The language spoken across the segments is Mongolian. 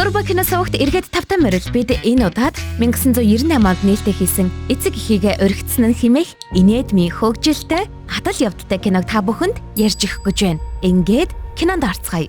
Турбо кино сувагт эргээд тавтан морил бид энэ удаад 1998 онд нээлттэй хийсэн эцэг эхийгээ орхицсан нь хэмээх инээдмийн хөгжилтэй хатал явдалтай киног та бүхэнд ярьж өгөх гэж байна. Ингээд кинонд орцгоё.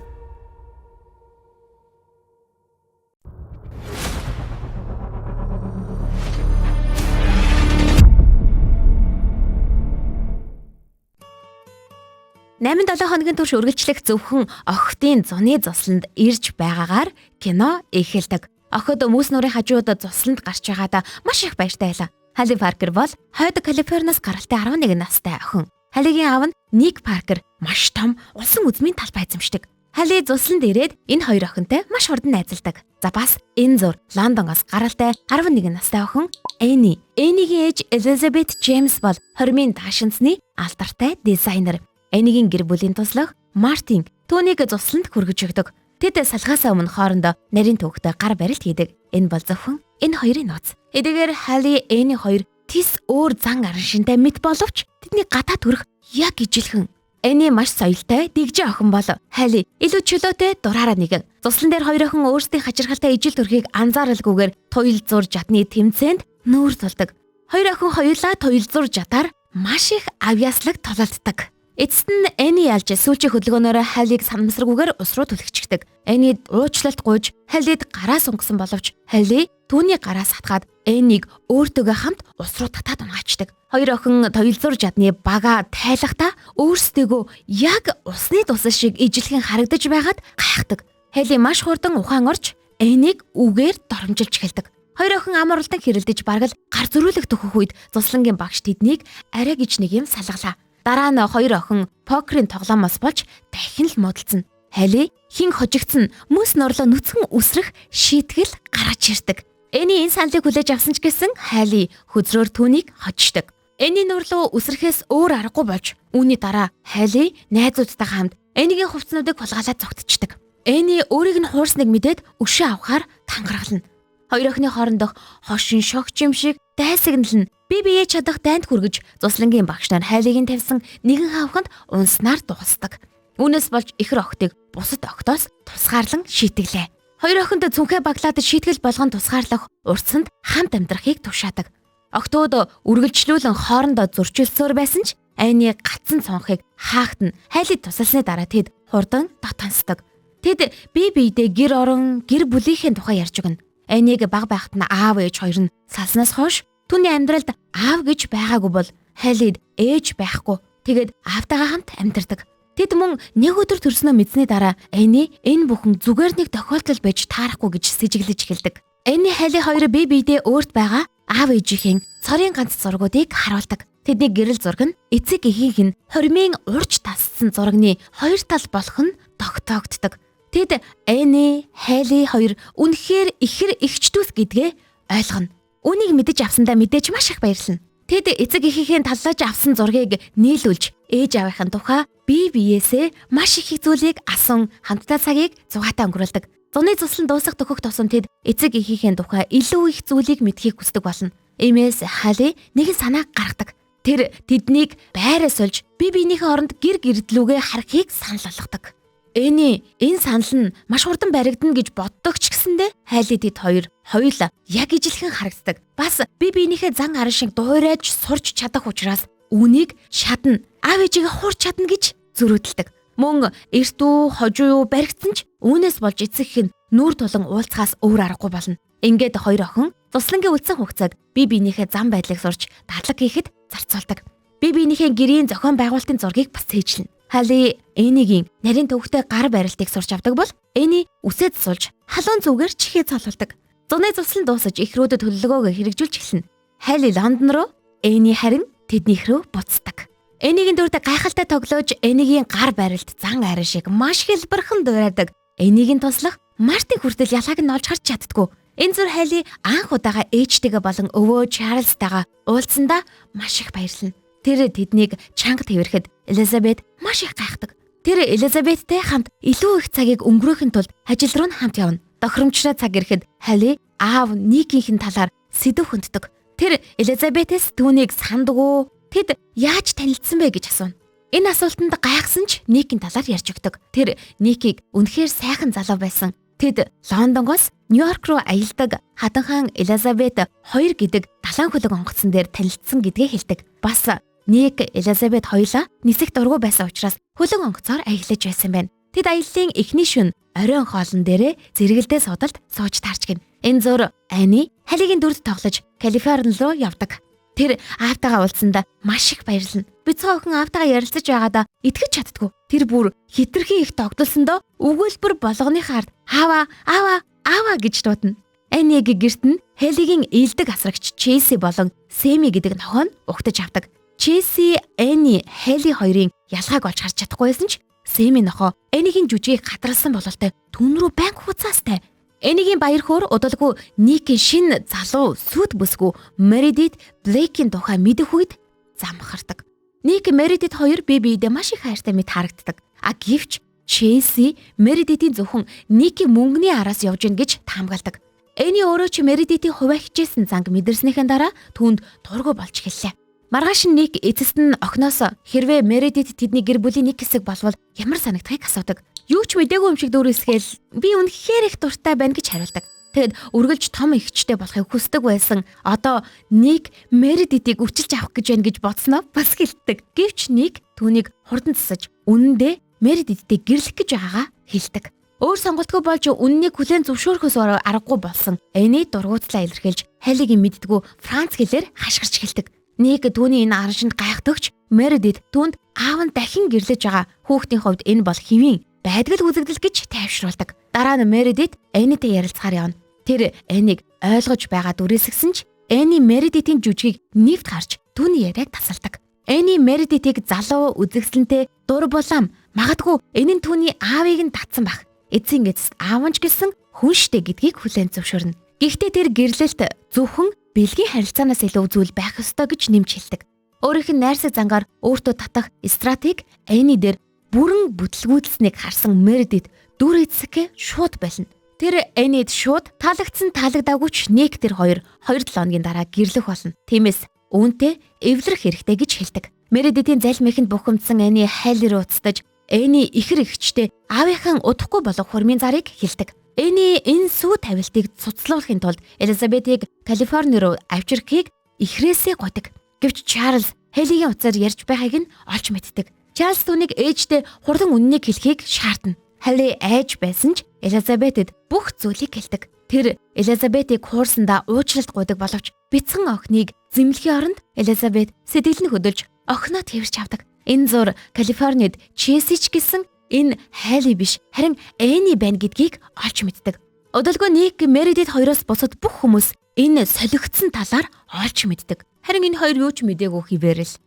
Найман 7 хоногийн турш үргэлжлэх зөвхөн охидын зуны зусланд ирж байгаагаар кино эхэлдэг. Охид мөс нуурын хажууд зусланд гарч байгаадаа маш их баяртай байлаа. Хали Паркер бол Хойд Калифорниас гаралтай 11 настай охин. Халигийн аав нь Ник Паркер маш том улсын үзмийн талбай эзэмшдэг. Хали зусланд ирээд энэ хоёр охинтой маш хурдан найзалдаг. За бас энэ зур Лондоноос гаралтай 11 настай охин Эни. Энигийн ээж Элизабет Джеймс бол хормын даашинзны алдартай дизайнер. Энигийн гэр бүлийн туслах Мартин түүнийг зусланд хүргэж өгдөг. Тэд салхаасаа өмнө хоорондоо нарийн төвөгтэй гар барилт хийдэг. Энэ бол зөвхөн энэ хоёрын нууц. Эдгээр Хали, Эни хоёр тис өөр зан араншинтай мэт боловч тэдний гадаа төрөх яг ижилхэн. Эни маш соёлтой, дэгжин охин бол Хали илүү чөлөөтэй дураараа нэгэн. Зуслан дээр хоёр охин өөрсдийн хачирхалтай ижил төрхийг анзааралгүйгээр туйл зур жадны тэмцээнд нүүр тулдаг. Хоёр охин хоёулаа туйл зур жадаар маш их авьяаслаг тулалддаг. Эцэст нь Эни ялж сүүлчийн хөдөлгөөнөөр Халиг санамсаргүйгээр ус руу түлхчихдэг. Эни уучлалт гуйж Халид гараа сунгасан боловч Хали түүний гараас хатгаад Энийг өөртөөгөө хамт ус руу татаад унгаачдаг. Хоёр охин тоёлзуур жадны бага тайлахдаа өөрсдийгөө яг усны тусал шиг ижилхэн харагдаж байгаад гайхдаг. Хали маш хурдан ухаан орж Энийг үгээр доромжилж эхэлдэг. Хоёр охин ам уралдан хэрэлдэж бараг л гар зөрүүлэх төхөх үед зуслангийн багш тэднийг арай гэж нэг юм салгалаа. Дараа нь хоёр охин покерын тоглоомоос болж дахин л муудалцсан. Хали хин хожигдсон мөс норлоо нүцгэн үсрэх шийтгэл гаргаж ирдэг. Эни энэ саналыг хүлээж авсан ч гэсэн Хали хөзрөөр түүнийг хождог. Эни нурлуу үсрэхээс өөр аргагүй болж үүний дараа Хали найзуудтайгаа хамт Энигийн хувцснуудыг хулгайлаад зогтчихдаг. Эни өөрийг нь хуурсныг мэдээд өшөө авахар тангаргална. Хоёр охины хоорондох хошин шогч юм шиг дайсагнал нь бие биеэ чадах дайнд хүргэж зуслангийн багш нар хайлыг нь тавьсан нэгэн хавханд унснаар дуусдаг. Үүнээс болж ихэр охтыг бусад охтоос тусгаарлан шийтгэлээ. Хоёр охинд цүнхээ баглаад шийтгэл болгон тусгаарлах уртсанд хамт амьдрахыг тушаадаг. Охтууд үргэлжлүүлэн хоорондоо зөрчилсөөр байсан ч айны гацсан цонхыг хаахтан хайлыг тусалсны дараа тэд хурдан дотонсдог. Тэд бие биедээ гэр орон, гэр бүлийнхээ тухай ярьж өгнө. Айныг баг байхад нь аав ээж хоёр нь салснаас хойш түүний амьдралд аав гэж байгаагүй бол Халид ээж байхгүй. Тэгээд аавтайгаа хамт амьдардаг. Тэд мөн нэг өдөр төрснөө мэдсэний дараа Эни энэ бүхэн зүгээр нэг тохиолдол байж таарахгүй гэж сэжиглэж эхэлдэг. Эни Хали хоёр бие биедээ өөрт байгаа аав ээжийнхэн цорын ганц зургуудыг харуулдаг. Тэдний гэрэл зураг нь эцэг эхийнх нь хормын урж тассан зурагны хоёр тал болох нь тогтоогддог. Тэд Эни, Хали хоёр үнэхээр ихэр эгч дүүс гэдгээ ойлгоно. Үүнийг мэдэж авсандаа мэдээж маш их баярлна. Тэд эцэг эхийнхээ таллаж авсан зургийг нийлүүлж ээж аавынхын тухай бие биеэсээ маш их зүйлийг асан хамтдаа цагийг зугаатай өнгөрүүлдэг. Зуны зуслан дуусах төхөх тусам тэд эцэг эхийнхээ тухай илүү их зүйлийг мэдхийг хүсдэг болно. Иймээс Хали нэгэн санаа гаргадаг. Тэр тэднийг байраа сольж бие биенийхээ оронд гэр гэрдлүүгээ харахыг санал болгодог. Эни энэ санал нь маш хурдан баригдана гэж боддог ч гэсэндээ Хали тэд хоёр хоёулаа яг ижилхэн харагддаг. Бас бие биенийхээ зан арын шиг дуурайж сурч чадах учраас үүнийг чадна. Аав ээжигээ хуурч чадна гэж зөрөөдөлдөг. Мөн эрт үү хожуу юу баригдсан ч үүнээс болж эцэг эх нь нүүр тулан уулзахаас өөр аргагүй болно. Ингээд хоёр охин зуслангийн үлдсэн хугацааг бие биенийхээ зан байдлыг сурч дадлаг хийхэд зарцуулдаг. Бие биенийхээ гэрийн зохион байгуулалтын зургийг бас цээжлэнэ. Хали Энигийн нарийн төвхтэй гар барилтыг сурч авдаг бол Эни үсээ засуулж халуун зүгээр чихээ цололдог. Зуны зуслан дуусаж эхрүүдэд төлөвлөгөөгөө хэрэгжүүлж эхэлнэ. Хали Лондон руу, Эни харин тэднийх рүү буцдаг. Энигийн дүрд гайхалтай тоглож Энигийн гар барилт зан айран шиг маш хэлбэрхэн дуурайдаг. Энигийн туслах Мартин хүртэл ялгааг нь олж харж чаддгүй. Энэ зүр Хали анх удаага ээжтэйгээ болон өвөө Чарльзтайгаа уулзсандаа маш их баярлна. Тэр тэднийг чанга тэрхэд Элизабет маш их гайхдаг. Тэр Элизабеттэй хамт илүү их цагийг өнгөрөөхийн тулд ажил руу нь хамт явна. Тохиромжтой цаг ирэхэд Хали аав Никийнх нь талаар сэдэв хөнддөг. Тэр Элизабетээс түүнийг санддаг уу? Тэд яаж танилцсан бэ гэж асууна. Энэ асуултанд гайхсан ч Никийн талаар ярьж өгдөг. Тэр Никийг үнэхээр сайхан залуу байсан. Тэд Лондонгоос Нью-Йорк руу аялдаг хатан хаан Элизабет II гэдэг далайн хөлөг онгоцон дээр танилцсан гэдгээ хэлдэг. Бас Ник, Элизабет хоёулаа нисэх дургүй байсан учраас хөлөг онгоцоор аялаж байсан байна. Тэд аяллаа эхний шөнө оройн хоолн дээрээ зэрэгэлдээ суудалд сууж таарч гин. Энэ зур Ани Халигийн дүрд тоглож Калифорни руу явдаг. Тэр аавтайгаа уулзсандаа маш их баярлна. Бяцхан охин аавтайгаа ярилцаж байгаадаа итгэж чаддгүй. Тэр бүр хитрхи их догдолсондоо өгүүлбэр болгоныхаа ард "Аава, аава, аава" гэж дуудана. Аниг гэрт нь Хелигийн ээлдэг асрагч Чейси болон Семи гэдэг нохоо нь угтаж авдаг. Чейси, Ани, Хели хоёрын ялгааг олж харж чадахгүй байсан ч Семи нохоо Анигийн жүжигийг хатарлсан бололтой түн рүү байнга хуцаастай. Энигийн баяр хөөр удалгүй Никийн шинэ залуу сүд бүсгүй Мередит Блейкийн тухай мэдэх үед замхардаг. Ник, Мередит хоёр бие биедээ маш их хайртай мэт харагддаг. А гэвч Чейси Мередитийн зөвхөн Никийн мөнгөний араас явж гин гэж таамагладаг. Эни өөрөө ч Мередитийн хувиа хичээсэн занг мэдэрснийхэн дараа түүнд дургүй болж эхэллээ. Маргааш нь Ник эцэст нь охиноос хэрвээ Мередит тэдний гэр бүлийн нэг хэсэг болвол ямар санагдахыг асуудаг. Юу ч мдээгүй юм шиг дүүрэлсгээл би үнэхээр их дуртай байна гэж хариулдаг. Тэгэд үргэлж том эгчтэй болохыг хүсдэг байсан. Одоо Ник Мередитийг өвчилж авах гэж байна гэж бодсноо бас хэлдэг. Гэвч Ник түүнийг хурдан засаж үнэндээ Мередиттэй гэрлэх гэж байгаагаа хэлдэг. Өөр сонголтгүй болж үннийг хүлээн зөвшөөрөхөөс аргагүй болсон. Эний дургуутслаа илэрхийлж Халигийн мэддгүү Франц хэлээр хашгирч хэлдэг. Ник түүний энэ араншинд гайхдагч Мередит түүнд аав нь дахин гэрлэж байгаа хүүхдийн хувьд энэ бол хэвийн байдгал үзэгдэл гэж тайвшруулдаг. Дараа нь Мередит Энитэй ярилцахаар явна. Тэр Энийг ойлгож байгаа дүрээсгсэн ч Эни Мередитийн жүжигийг нэвт харж түүний яриаг тасалдаг. Эни Мередитийг залуу үзэгсэлэнтэй дур булаам магадгүй энэ нь түүний аавыг нь татсан байх. Эцсийн эцэст аав нь ч гэсэн хүн штэ гэдгийг хүлээн зөвшөөрнө. Гэхдээ тэр гэрлэлт зөвхөн бэлгийн харилцаанаас илүү зүйл байх ёстой гэж нэмж хэлдэг. Өөрийнх нь найрсаг зангаар өөртөө татах стратеги Эни дээр бүрэн бүтлгүүдэлснийг харсан Мередит дүр эцэгхээ шууд болно. Тэр Энид шууд таалагдсан таалагдаагүй ч Ник тэр хоёр 2-7 хоногийн дараа гэрлэх болно. Тиймээс үүнтэй эвлэрэх хэрэгтэй гэж хэлдэг. Мередитийн залмихэнд бухимдсан Эни хайл руу уцтаж Эни ихэр эгчтэй аавынхан удахгүй болох хурмын зарыг хэлдэг. Эни энэ сүү тавилтыг цуцлуулахын тулд Элизабетийг Калифорни руу авчирхийг ихрээсээ гуйдаг. Гэвч Чарльз Хелигийн утсаар ярьж байгааг нь олж мэддэг. Чарльз түүнийг ээжтэй хурдан үннийг хэлхийг шаардна. Хали айж байсан ч Элизабетэд бүх зүйлийг хэлдэг. Тэр Элизабетийг хуурсандаа уучлалт гуйдаг боловч бяцхан охиныг зэмлэхийн оронд Элизабет сэтгэл нь хөдөлж охиноо тэрч авдаг. Энэ зур Калифорнид Чеси ч гэсэн энэ Хайли биш харин Эни байна гэдгийг олж мэддэг. Удалгүй Ник, Мередит хоёроос бусад бүх хүмүүс энэ солигдсон талаар олж мэддэг. Харин энэ хоёр юу ч мдээгүй хിവэрэл.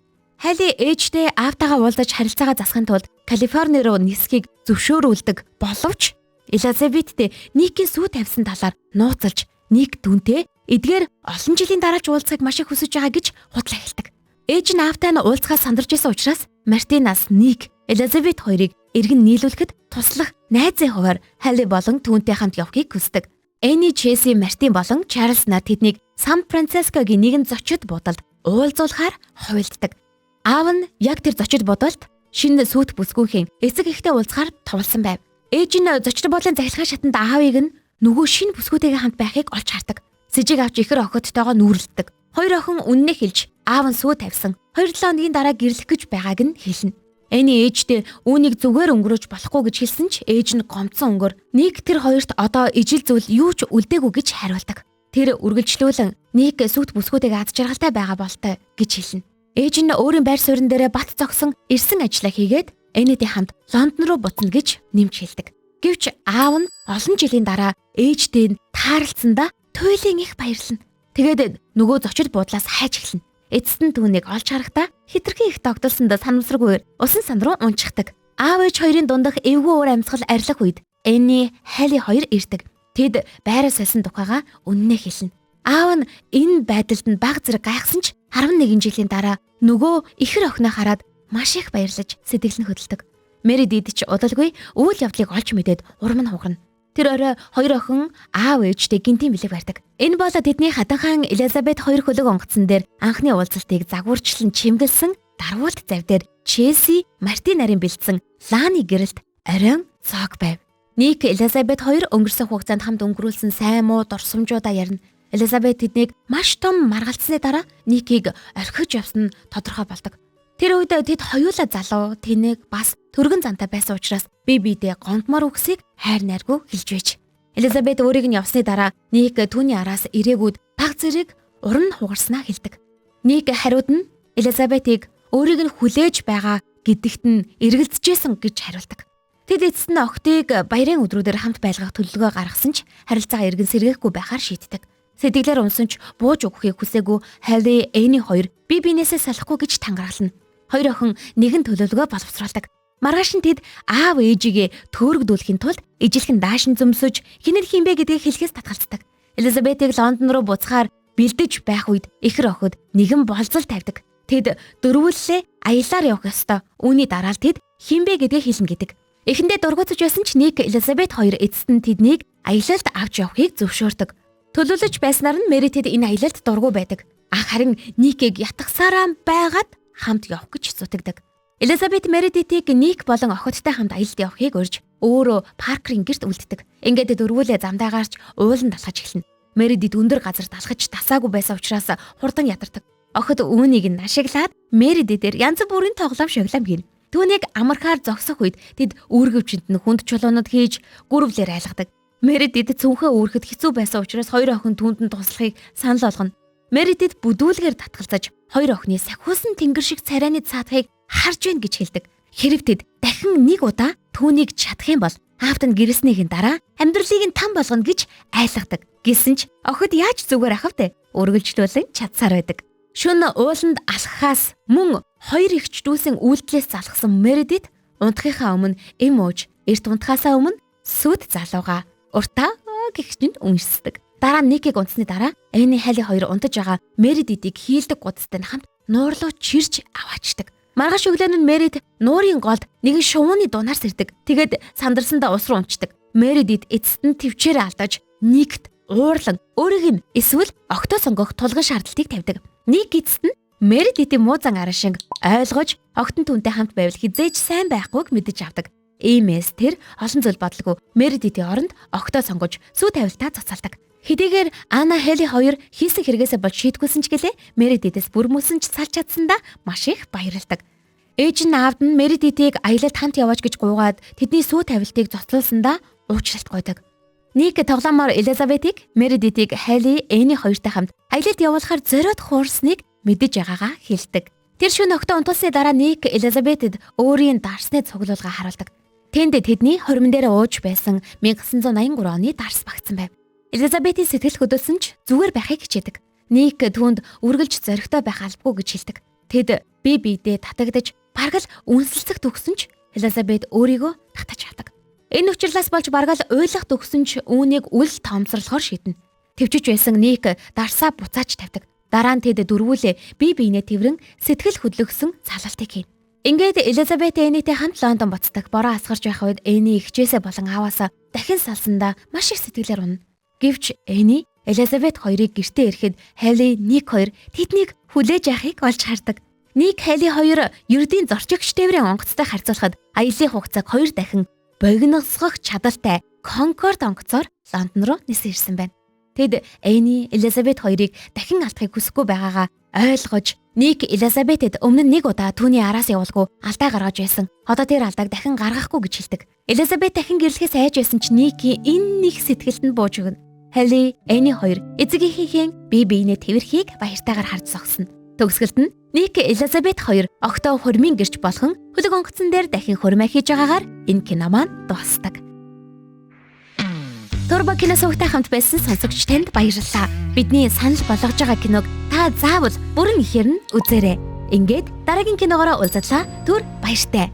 Хайли ээжтэй аавтайгаа уулзаж харилцаагаа засахын тулд Калифорни руу нисхийг зөвшөөрүүлдэг боловч Элизабеттэй Никийн сүү тавьсан талаар нууцлж Ник түүнтэй эдгээр олон жилийн дараа ч уулзахыг маш их хүсэж байгаа гэж худлаа хэлдэг. Ээж нь аавтай нь уулзахаас сандарч исэн учраас Мартинаас Ник, Элизабет хоёрыг эргэн нийлүүлэхэд туслах найзын хуваар Хайли болон түүнтэй хамт явахыг хүсдэг. Эни, Чеси, Мартин болон Чарльз нар тэднийг Сан Францискогийн нэгэн зочид буудалд уулзуулахаар хувилддаг. Аав нь яг тэр зочид буудалд шинэ сүйт бүсгүйнхэн эцэг эхтэй уулзахаар товлсон байв. Ээж нь зочид буудлын захилгаан шатанд аавыг нь нөгөө шинэ бүсгүйтэйгээ хамт байхыг олж хардаг. Сэжиг авч ихэр охидтойгоо нүүрлэдэг. Хоёр охин үннээ хэлж аав нь сүү тавьсан. 2-7 хоногийн дараа гэрлэх гэж байгааг нь хэлнэ. Эний ээжтэй үүнийг зүгээр өнгөрөөж болохгүй гэж хэлсэн ч ээж нь гомдсон өнгөөр Ник тэр хоёрт одоо ижил зүйл юу ч үлдээгүй гэж хариулдаг. Тэр үргэлжлүүлэн Ник сүт бүсгүйтэйгээ аз жаргалтай байгаа болтой гэж хэлнэ. Ээж нь өөрийн байр суурин дээрээ бат зогсон ирсэн ажлаа хийгээд Энэтэй хамт Лондон руу буцна гэж нэмж хэлдэг. Гэвч аав нь олон жилийн дараа ээжтэй нь таарлцсандаа туйлын их баярлна. Тэгээд нөгөө зочид буудлаас хайж эхэлнэ. Эцэст нь түүнийг олж харахдаа хитрхи их догдолсондоо санамсаргүйгээр усан сан руу унчихдаг. Аав ээж хоёрын дундах эвгүй уур амьсгал арилах үед Энни, Хайли хоёр ирдэг. Тэд байраа сольсон тухайгаа үннээ хэлнэ. Аав нь энэ байдалд нь баг зэрэг гайхсан ч 11 жилийн дараа нөгөө ихэр охиноо хараад маш их баярлаж сэтгэл нь хөдөлдөг. Мередит ч удалгүй үйл явдлыг олж мэдээд урам нь хугарна. Тэр орой хоёр охин аав ээжтэй гинтийн бэлэг барьдаг. Энэ бол тэдний хатан хаан Элизабет хоёр хөлөг онгоцон дээр анхны уулзалтыг загварчлан чимгэлсэн дарвуулт зав дээр Челси Мартин нарын бэлдсэн Ланы гэрэлт оройн цоог байв. Ник, Элизабет хоёр өнгөрсөн хугацаанд хамт өнгөрүүлсэн сайн муу дурсамжуудаа ярина. Элизабет тэднийг маш том маргалцсны дараа Никийг орхиж явсан нь тодорхой болдог. Тэр үед тэд хоёулаа залуу, тэнэг бас түргэн зантай байсан учраас бие биедээ гомдмоор үгсийг хайр найргүй хэлж байж. Элизабет өөрийг нь явсны дараа Ник түүний араас ирээгүүд баг зэрэг уран хугарснаа хэлдэг. Ник хариуд нь Элизабетийг өөрийг нь хүлээж байгаа гэдэгт нь эргэлзэжсэн гэж хариулдаг. Тэд эцэст нь охтыг баярын өдрүүдээр хамт байлгах төлөвлөгөө гаргасан ч харилцаагаа эргэн сэргээхгүй байхаар шийддэг. Сэтгэлээр унсан ч бууж өгөхийг хүсээгүй Хали, Эни хоёр бие биенээсээ салахгүй гэж тангаргална. Хоёр охин нэгэн төлөвлөгөө боловсруулдаг. Маргааш нь тэд аав ээжигээ төөрөгдүүлэхийн тулд ижилхэн даашин зөмсөж хинэр хин бэ гэдгийг хэлэхээс татгалздаг. Элизабетийг Лондон руу буцахаар бэлдэж байх үед ихэр охид нэгэн болзол тавьдаг. Тэд дөрвөллээ аяллаар явах ёстой. Үүний дараа л тэд хин бэ гэдгийг хэлнэ гэдэг. Эхэндээ дургуутж байсан ч Ник, Элизабет хоёр эцэст нь тэднийг аялалд авч явахыг зөвшөөрдөг. Төлөвлөж байснаар нь Мэри тэд энэ аялалд дургүй байдаг. Харин Никийг ятгсараа байгаад хамт явах гэж зүтгэдэг. Элизабет Мередитийг Ник болон охидтой хамт аялалд явахыг урьж өөрөө Паркерын гэрт үлддэг. Ингээд дөрвүүлээ замдаа гарч ууланд алхаж эхэлнэ. Мередит өндөр газар алхаж тасаагүй байсан учраас хурдан ядардаг. Охид үүнийг нь ашиглаад Мередитээр янз бүрийн тоглоом шоглоом хийнэ. Түүнийг амархаар зогсох үед тэд үүргэвчэнд нь хүнд чулуунууд хийж гүрвлээр айлгадаг. Мередит цүнхээ үүрхэд хэцүү байсан учраас хоёр охин түүнд нь туслахыг санал болгоно. Мередит бүдүүлгээр татгалзаж хоёр охины сахиусан тэнгэр шиг царайны цаадахыг харж байна гэж хэлдэг. Хэрв тэд дахин нэг удаа түүнийг чадах юм бол аавт нь гэрэлснийхэн дараа амьдралыг нь там болгоно гэж айлгадаг. Гэсэн ч охид яаж зүгээр ах вэ? Үргэлжлүүлэн чадсаар байдаг. Шөнө ууланд алхахаас мөн хоёр эгч дүүсийн үйлдэлээс залхсан Мередит унтахынхаа өмнө эм ууж, эрт унтахаасаа өмнө сүд залууга уртаа гэх чинь үнсдэг. Дараа нь Никийг унтсны дараа Эни Хали хоёр унтаж байгаа Мередитийг хийлдэг гудастай нь хамт нуурлуу чирч аваачдаг. Маргааш өглөө нь Мерид нуурын голд нэгэн шувууны дунаар сэрдэг. Тэгээд сандарсандаа ус руу унцдаг. Мередит эцэст нь төвчээрээ алдаж Никт уурлан өөрийг нь эсвэл огтоо сонгох тулгын шаардлагыг тавьдаг. Ник эцэст нь Мередитийн муу зан арашинг ойлгож огтон түүнтэй хамт байвал хизээж сайн байхгүйг мэдэж авдаг. Иймээс тэр олон зүйл бодлого Мередитийн оронд огтоо сонгож сүү тавилтаа цуцалдаг. Хэдийгээр Ана Хели хоёр хийсэн хэрэгээсээ болж шийтгүүлсэн ч гэлээ Мередитээс бүр мөсөн ч салж чадсандаа маш их баярлдаг. Ээж нь аавд нь Мередитийг аялалд хамт яваач гэж гуйгаад тэдний сүү тавилтыг зоцлуулсандаа уучлалт гуйдаг. Ник тоглоомоор Элизабетийг, Мередитийг Хали, Эни хоёртой хамт аялалд явуулахар зориод хуурсныг мэдэж байгаагаа хэлдэг. Тэр шөнө огтоо унтуулсны дараа Ник Элизабетэд өөрийн дарсны цуглуулга харуулдаг. Тэнд тэдний хормон дээр ууж байсан 1983 оны дарс багтсан байв. Элизабетийн сэтгэл хөдөлсөн ч зүгээр байхыг хичээдэг. Ник түүнд үргэлж зоригтой байх албагүй гэж хэлдэг. Тэд бие биедээ татагдаж бараг л үнсэлцэх төгсөн ч Элизабет өөрийгөө татаж авдаг. Энэ учирлаас болж бараг л уйлах төгсөн ч үүнийг үл тоомсорлохоор шийднэ. Тэвчиж байсан Ник дарсаа буцааж тавьдаг. Дараа нь тэд дөрвүүлээ бие биенээ тэврэн сэтгэл хөдлөгсөн салалтыг хийнэ. Ингээд Элизабет Энитэй хамт Лондон буцдаг. Бороо асгарч байх үед Эни эгчээсээ болон ааваасаа дахин салсандаа маш их сэтгэлээр унана. Гэвч Эни Элизабет хоёрыг гэртээ ирэхэд Хали, Ник хоёр тэднийг хүлээж яахыг олж хардаг. Ник, Хали хоёр ердийн зорчигч тээврийн онгоцтой харьцуулахад аяллаа хугацааг хоёр дахин богиносгох чадaltaй Конкорд онгоцоор Лондон руу нисэн ирсэн байна. Тэд Эни, Элизабет хоёрыг дахин алдахыг хүсэхгүй байгаагаа ойлгож Ник Элизабетэд өмнө нь нэг удаа түүний араас явуулгүй алдаа гаргаж байсан. Одоо тэр алдааг дахин гаргахгүй гэж хэлдэг. Элизабет дахин гэрлэхээс айж байсан ч Никийн энэ нэг сэтгэлд нь бууж өгнө. Хали, Эни хоёр эцэгийнхээ бие биенээ тэвэрхийг баяртайгаар харж зогсно. Төгсгөлд нь Ник, Элизабет хоёр огтоо хормын гэрч болгон хөлөг онгоцон дээр дахин хормой хийж байгаагаар энэ кино маань дуустдаг. Турбо кино сувагтай хамт байсан сонсогч танд баярлалаа. Бидний санал болгож байгаа киног та заавал бүрэн ихээр нь үзээрэй. Ингээд дараагийн киногоороо уулзлаа. Түр баяртай.